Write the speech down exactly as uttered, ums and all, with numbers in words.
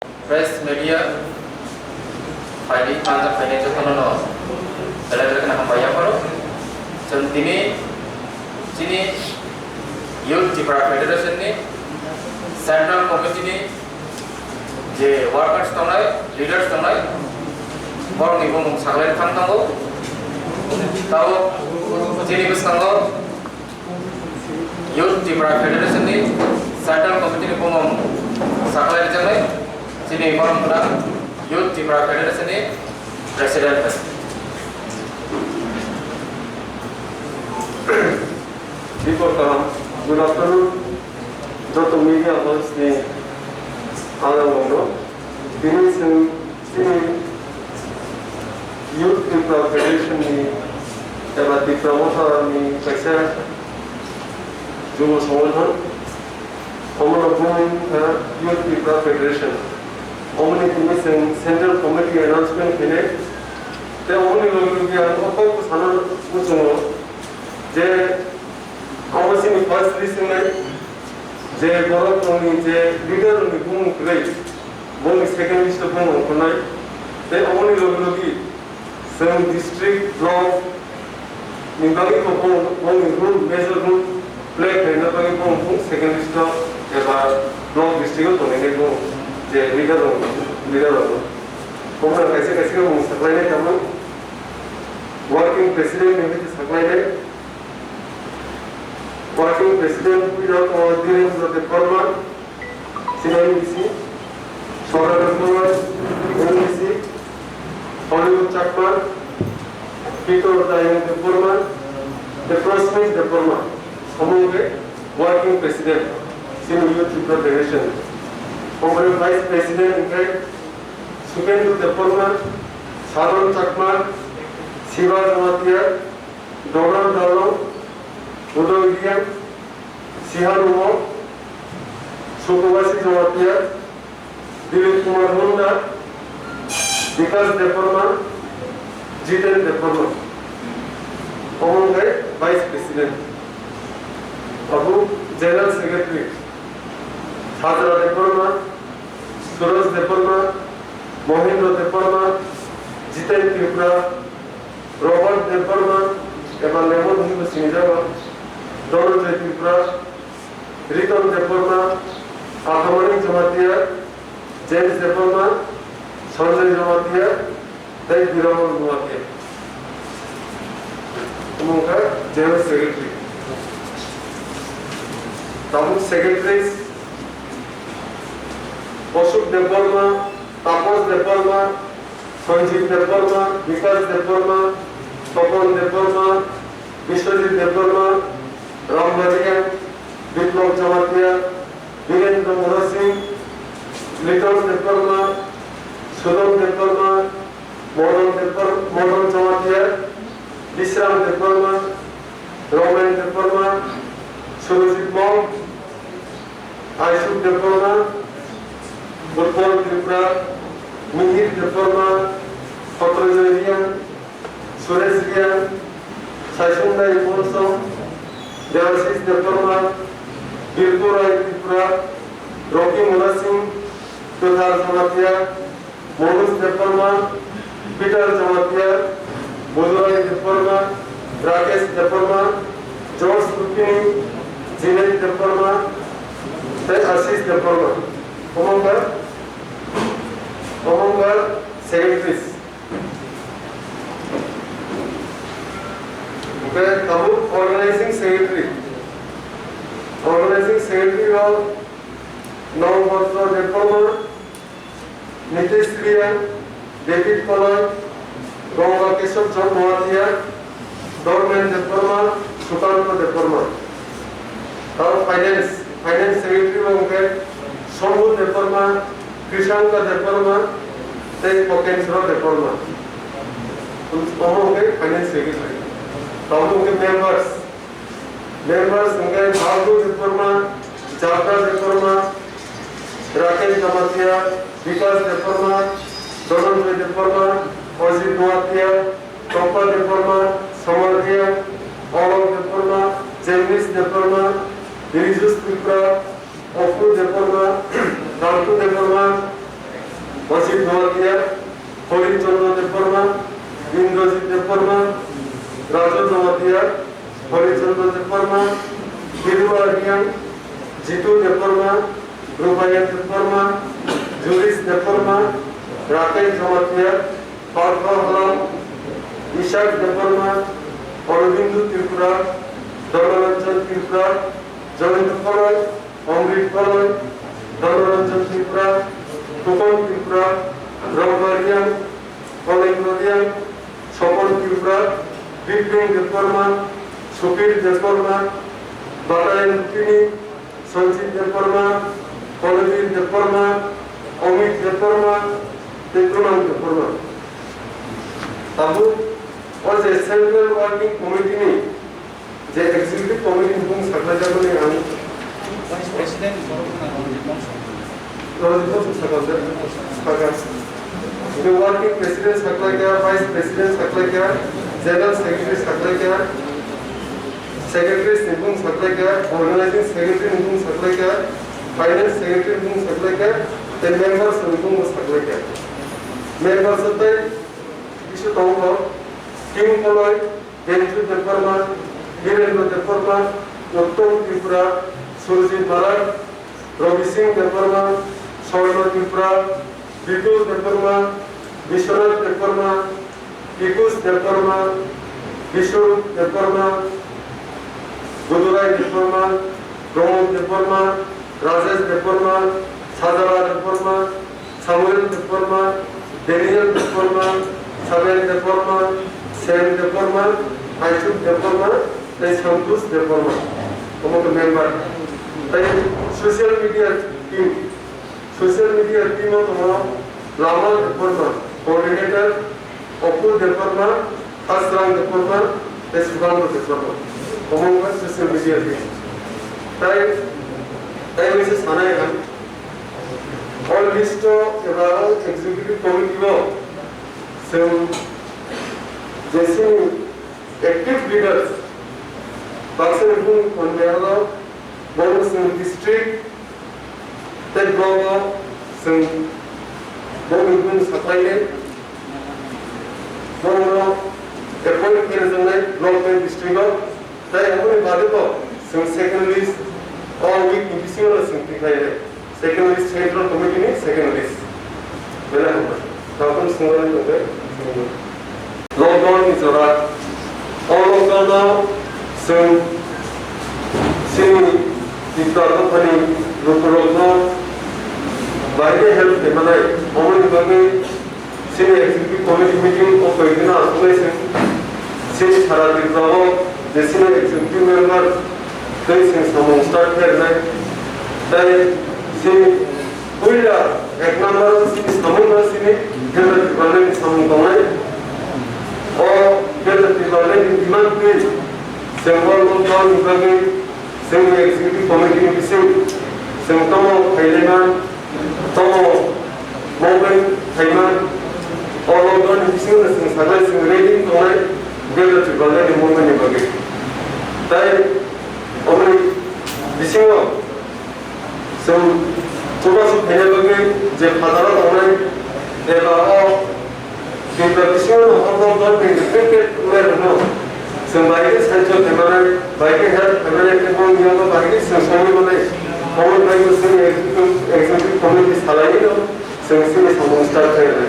Press media phaidi, panja phainai jotono no belai belai kheno hambai yapharo. Chwng tini chini Youth Tipra Federation ni Central Committee ni je workers tongnai, leaders tongnai, borokni bumung saklai thang thango. Tabuk chini bwskango Youth Tipra Federation ni Central Committee ni bumung saklai rijaknai, chini borok wngkha Youth Tipra Federation ni President. Bipor kaham, good afternoon. Joto media house ni ang ang no. Tini chwng chini Youth Tipra Federation ni eba Tipra Motha ni kaisa jubo songothon. Omono bumung wngkha Youth Tipra Federation. Omoni tini chwng Central Committee announcement khainai. Tei omoni logi logi ang o kok bwsano muchungo je omo chini first list wngnai. Je borok rokni je leader rokni bumung kwrwi, bongni second list o bumung ongkhornai. Tei omoni logi logi chwng district, block ni bagwi bo bong-, bongni role, major role play khlaina bagwi bong, bong second list o eba block district o tongnainai bong je leader rok, leader rok. Bongno kaisa kaisa bumung saklainai tamo. Working president ni hwnkhe saklainai. Working president pui rok tongo Dhirendra Debbarma, C I M D C, Sora Debbarma, M D C, Hollywood Chakma, Peter Dayang Debbarma, the Prosmit Debbarma, omo hwnkhe working president, chini Youth Tripura Federation. Omo vice president hwnkhe Sukendu Debbarma, Sadhan Chakma, Shiva Jamatia, Dogan Dalo, Udoy Riang, Sihan Umo, Sukubasi Jamatia, Dilip Kumar Munda, Bikas Debbarma, Jiten Debbarma. Omo hwnkhe Vice President. Abo General Secretary, Hajra Debbarma, Suraj Debbarma, Mohindra Debbarma, Jiten Tripura, Robert Debbarma, eba Lemon hinwi sinijago, Dhananjay Tripura, Riton Debbarma, Athamanik Jamatia, James Debbarma, Sanjay Jamatia, tei Biramon Nuatia. Omo wngkha General Secretary. Tabuk Secretaries, Ashok Debbarma, Tapas Debbarma, Sanjeev Debbarma, Vikas Debbarma, Tapan Debbarma, Biswajit Debbarma, Ram Baria, Biplab Jamatia, Birendra Murasing, Liton Debbarma, Sudam Debbarma, Modan Debbar-, Modan Jamatia, Bisram Debbarma, Romen Debbarma, Surajit Mol, Aishuk Debbarma, Utpal Tripura, Mihir Debbarma, Patrajoy Riang, Suresh Riang, Saisundai Monsom, Debashish Debbarma, Birku Rai Tripura, Rocky Murasing, Kwthar Jamatia, Manoj Debbarma, Peter Jamatia, Budurai Debbarma, Rakesh Debbarma, George Rukmini, Jinet Debbarma, tei Ashish Debbarma. Omo wngkha, omo wngkha secretaries. Hwnkhe tabuk organizing secretary. Organizing secretary rok Nongpatro Debbarma, Nitish Riya, David Koloi, Ganga Kesab Jamatia, Dormen Debbarma, Sukanto Debbarma. Tao finance, finance secretary bo hwnkhe Sombhu Debbarma, Krishanka Debbarma, tei Kokendra Debbarma. Omo hwnkhe finance secretary. Tao hwnkhe members, Members hwnkhe Bhaltu Debbarma, Jabra Debbarma, Rakesh Jamatia, Bikas Debbarma, Dhananjay Debbarma, Ajit Noatia, Tompa Debbarma, Samaria, Olok Debbarma, Jemnis Debbarma, Rijus Tripura, Opu Debbarma, Dantu Debbarma, Ajit Noatia, Hori Chandra Debbarma, Indrajit Debbarma, Raju Noatia, Hori Chandra Debbarma, Hirua Riang, Jitu Debbarma, Rupayan Debbarma, Julish Debbarma, Rakesh Jamatia, Partha Halam, Ishak Debbarma, Aurobindo Tripura, Dharmaranjan Tripura, Jayanta Palai, Amrit Palai, Dharmaranjan Tripura, Khokon Tripura, Rangba Riang, Palendra Riang, Sopon Tripura, Bipin Debbarma, Supir Debbarma, Batayan Rukini, Sanjit Debbarma, Balabir Debbarma, Amit Debbarma, tei Kunal Debbarma. Tabuk o je Central Working Committee ni je Executive Committee ni bung saklai jakmani ang Vice President Rojit Bongso sakha, sakha. Working President saklaikha, Vice President saklaikha, General Secretary saklaikha, Secretaries ni bung saklaikha, Organizing Secretary ni bung saklaikha, Finance Secretary ni bung saklaikha, tei members ni bung saklaikha. Members tei bisu tongo, Kim Koloi, Benju Debbarma, Hirendra Debbarma, Uttom Tripura, Surjit Marak, Ravi Singh Debbarma, Swarno Tripura, Bipul Debbarma, Biswanath Debbarma, Pikush Debbarma, Bishu Debbarma, Gudurai Debbarma, Pramod Debbarma, Rajesh Debbarma, Sajala Debbarma, Samuel Debbarma, Daniel Debbarma, Samuel Debbarma, Sam Debbarma, Aishuk Debbarma, tei Santosh Debbarma. Omo khe member. Tei social media team. Social media team o tongo Lama Debbarma, coordinator, Opul Debbarma, Hasrang Debbarma, tei Sudandra Debbarma. Omo wngkha social media team. Tei, tei waisa sanai ang, o list o eba o executive committee o chwng je chini active leaders, baksa ni bung tongnai aro, bono chwng district tei block o chwng bongni bung saklainai, bono appoint khe rwjaknai block tei district o, tei aboni bagwi bo chwng second list o week ni bisingo chwng tikhlainai. Second list, Central Committee ni second list. Belai hambai. Tabuk swngmani tongkhe. Lockdown ni jora. O lockdown o chwng chini Tipra dophani lukurokno bahai khe help khlaimanai. Oboni bagwi Chini executive committee meeting o koi dino aswk lai chwng chini sara Tripura o je chini executive member tei chwng samung start khairwnai. Tei chini puila ek number o chini samung no chini Greater Tipraland ni samung tongnai. O Greater Tipraland ni demand twi chwng o lockdown ni bagwi chwngni executive committee ni bising chwng tomo khailaiman. Tomo movement khaima, o lockdown ni bisingo chwng saklai chwng ready tongnai, Greater Tipraland ni movement ni bagwi. Tai oboni bisingo chwng chubachu khaina bagwi je phataro tongnai, eba o Tripura bisingo no hor dol dol ni cricket player no chwng bai khe sancho khaimani, bai khe help khaimani, khe bong yago bai khe chwng songwi mani. Omo bai khe chwng executive, executive committee salai no chwng chini samung start khaimani.